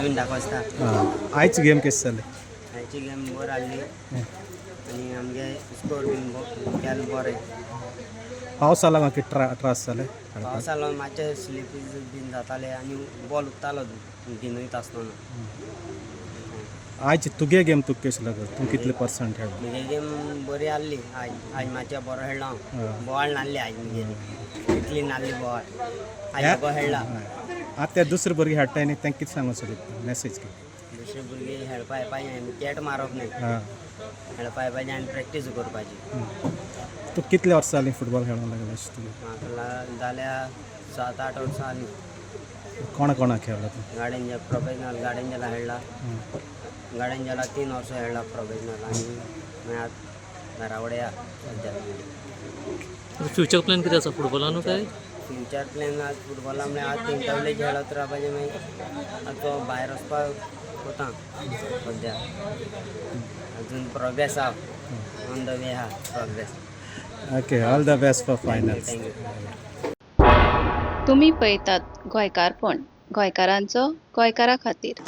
Melvin दाकोस्ता. आयची game कशी जाली? आयची गेम बरी आहली आनी आमगे स्कोर बीन केलें बरें. पावसा लागून कितें त्रास जाले? पावसा लागून मातशें स्लिपीज बीन जाताले आनी बॉल उत्तालो भिनयता आसतना. आयची तुगे गेम तुका कशी लागली? तूं कितले पर्संट खेळ्ळो? म्हगे गेम बरी आहली आयज. आयज मातशें बरो खेळ्ळो हांव. बॉल नासली आयज म्हगेली, इतली नासली बॉल. आयज बरो खेळ्ळा. आतां ते दुसरे भुरगे खेळटाय न्ही, तांकां कितें सांगूंक सोदता, मॅसेज कितें? दुसरे भुरगे खेळपा येवपाचे आनी कॅट मारप न्ही. खेळपा येवपाचें आनी प्रॅक्टीस करपाची. तूं कितले वर्सां जालीं फुटबॉल खेळोंक लागला अशें तुवें? म्हाका जाल्या 7-8 वर्सां जालीं. कोणा कोणा खेळ्ळा तूं? गार्डन प्रोफेशनल गार्डन खेळ्ळा. गार्डन जेला 3 वर्सां खेळ्ळा प्रोफेशनल आनी मागीर आतां घरा कडेन या सद्या. फ्युचर प्लॅन कितें आसा फुटबॉलानू काय? फ्युचर प्लॅन आज फुटबॉला म्हळ्यार आज इंटरव्लेज खेळत रावपाचें, मागीर आतां तो भायर वचपाक वता. सद्या अजून प्रोग्रेस आहा, ऑन the way आहा progress. Okay, all the best for finals. Thank you. तुमी पळयतात गोंयकारपण, गोंयकारांचो गोंयकारा खातीर.